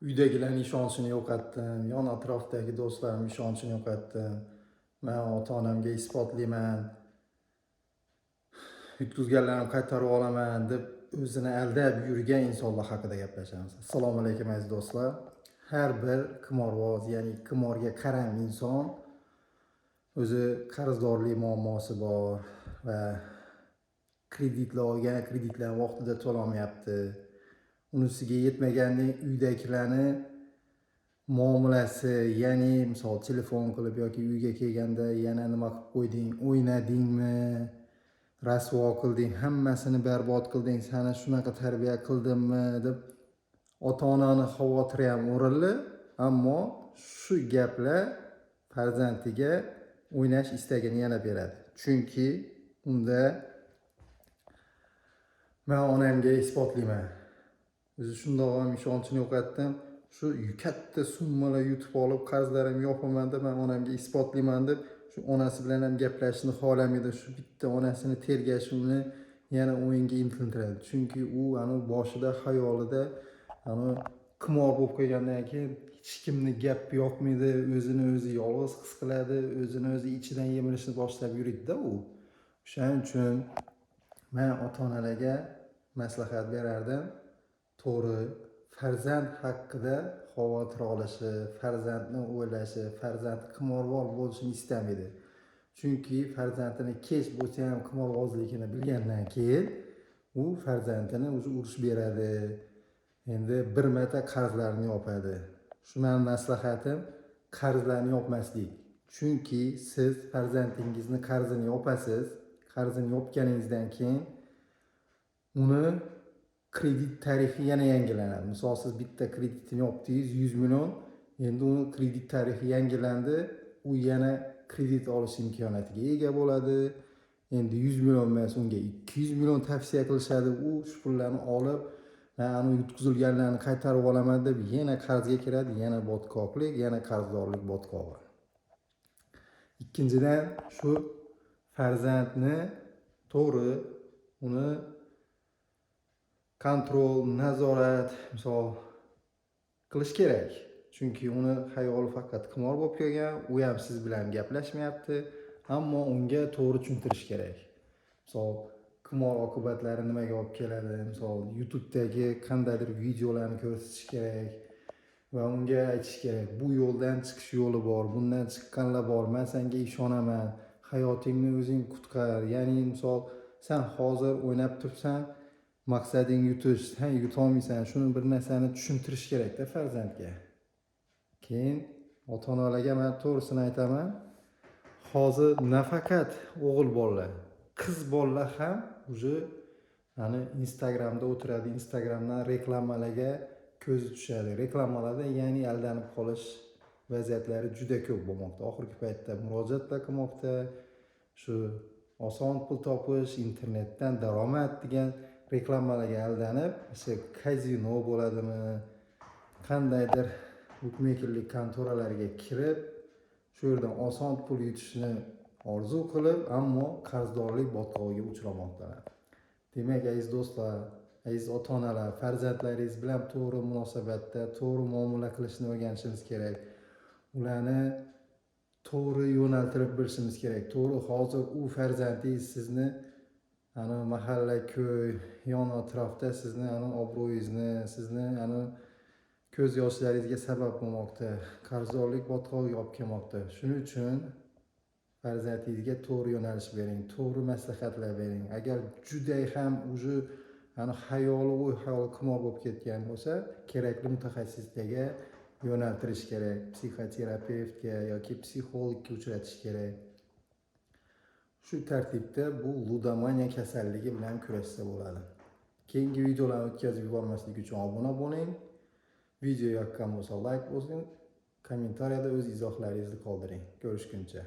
Uydagilarni ishonchini yo'qotdim, yon atrofdagi do'stlarim ishonchini yo'qotdim. Man ota onamga isbotlayman, yutqizganlarimni qaytarib olaman deb o'zini aldab yurgan insonlar haqida gaplashamiz. Assalomu alaykum, aziz do'stlar. Har bir qimorboz, ya'ni qimorga qaram inson o'zi qarzdorlik muammosi bor va kreditlar olgan, kreditlarni vaqtida to'lolmayapti. Unisiga yetmagandan uydagilarni muomalasi, ya'ni misol telefon qilib yoki uyga kelganda yana nima qilib qo'yding, o'ynadingmi, rasvo qilding, hammasini barbod qilding, sani shunaqa tarbiya qildimmi deb ota onani xavotiri ham o'rinli, ammo shu gaplar farzandiga o'ynash istagini yana beradi. Chunki unda man onamga isbotlayman, o'zi shundoq ham ishonchini yo'qotdim, shu katta summalar yutib olib qarzlarimni yopaman deb man onamga isbotlayman deb shu onasi bilan ham gaplashishni xohlamaydi. Shu bitta onasini tergashi uni yana o'yinga intiltiradi, chunki u anavi boshida, xayolida anavi qimor bo'lib qolgandan keyin hech kimni gapi yoqmaydi, o'zini o'zi yolg'iz his qiladi, o'zini o'zi ichidan yemirishni boshlab yuridida u. O'shaning uchun man ota onalarga maslahat berardim: to'g'ri, farzand haqida xavotir olishi, farzandni o'ylashi, farzand qimorboz bo'lishini istamaydi, chunki farzandini kech bo'lsa ham qimorbozligini bilgandan keyin u farzandini o'zi urush beradi, endi bir marta qarzlarini yopadi. Shu mani maslahatim: qarzlarni yopmaslik, chunki siz farzandingizni qarzini yopasiz, qarzini yopganingizdan keyin uni kredit tarixi yana yangilanadi. Misol, siz bitta kreditini yopdingiz 100 million, endi uni kredit tarixi yangilandi, u yana kredit olish imkoniyatiga ega bo'ladi. Endi 100 million emas, unga 200 million tavsiya qilishadi. U shu pullarni olib, man anavi yutqizilganlarni qaytarib olaman deb yana qarzga kiradi, yana botqoqlik, yana qarzdorlik botqog'i. Ikkinchidan, shu farzandni to'g'ri, uni контроль, nazorat, misol, qilish kerak, chunki uni xayoli faqat qimor bo'lib qolgan, u ham siz bilan gaplashmayapti, ammo unga to'g'ri tushuntirish kerak. Misol, qimor oqibatlari nimaga olib keladi, misol, YouTubedagi qandaydir videolarni ko'rsatish kerak va unga aytish kerak: bu yo'ldan chiqish yo'li bor, bundan chiqqanlar bor, man senga ishonaman, hayotingni o'zing qutqar. Ya'ni, misol, san hozir o'ynab turibsan, maqsading yutish, san yutolmaysan. Shuni bir narsani tushuntirish kerakda farzandga. Keyin ota onalarga man to'g'risini aytaman, hozir nafaqat o'g'il bolalar, qiz bolalar ham уже ani Instagramda o'tiradi, Instagramdan reklamalarga ko'zi tushadi, reklamalarda, ya'ni aldanib qolish vaziyatlari juda ko'p bo'lmoqda oxirgi paytda, murojaatlar qilmoqda. Shu oson pul topish, internetdan daromad degan reklamalarga aldanib, o'sha kazino bo'ladimi, qandaydir bukmekerlik kontoralariga kirib, shu yerdan oson pul yutishni orzu qilib, ammo qarzdorlik botqog'iga uchramoqdalar. Demak, aziz do'stlar, aziz ota onalar, farzandlaringiz bilan to'g'ri munosabatda, to'g'ri muomala qilishni o'rganishimiz kerak, ularni to'g'ri yo'naltirib bilishimiz kerak. To'g'ri, hozir u farzandingiz sizni ani mahalla ko'y, yon atrofda sizni ani obro'yingizni, sizni ani ko'z yoshlaringizga sabab bo'lmoqda, qarzdorlik botqog'iga olib kelmoqda. Shuning uchun farzandingizga to'g'ri yo'nalish bering, to'g'ri maslahatlar bering. Agar juda ham уже ani xayoli, o'y xayoli qimor bo'lib ketgan bo'lsa, kerakli mutaxassislarga yo'naltirish kerak, psixoterapevtga yoki psixologga uchratish kerak. Shu tartibda bu ludomaniya kasalligi bilan kurashsa bo'ladi. Keyingi videolarni o'tkazib yubormaslik uchun obuna bo'ling. Video yoqqan bo'lsa, layk bosing, kommentariyada o'z izohlaringizni qoldiring. Ko'rishguncha.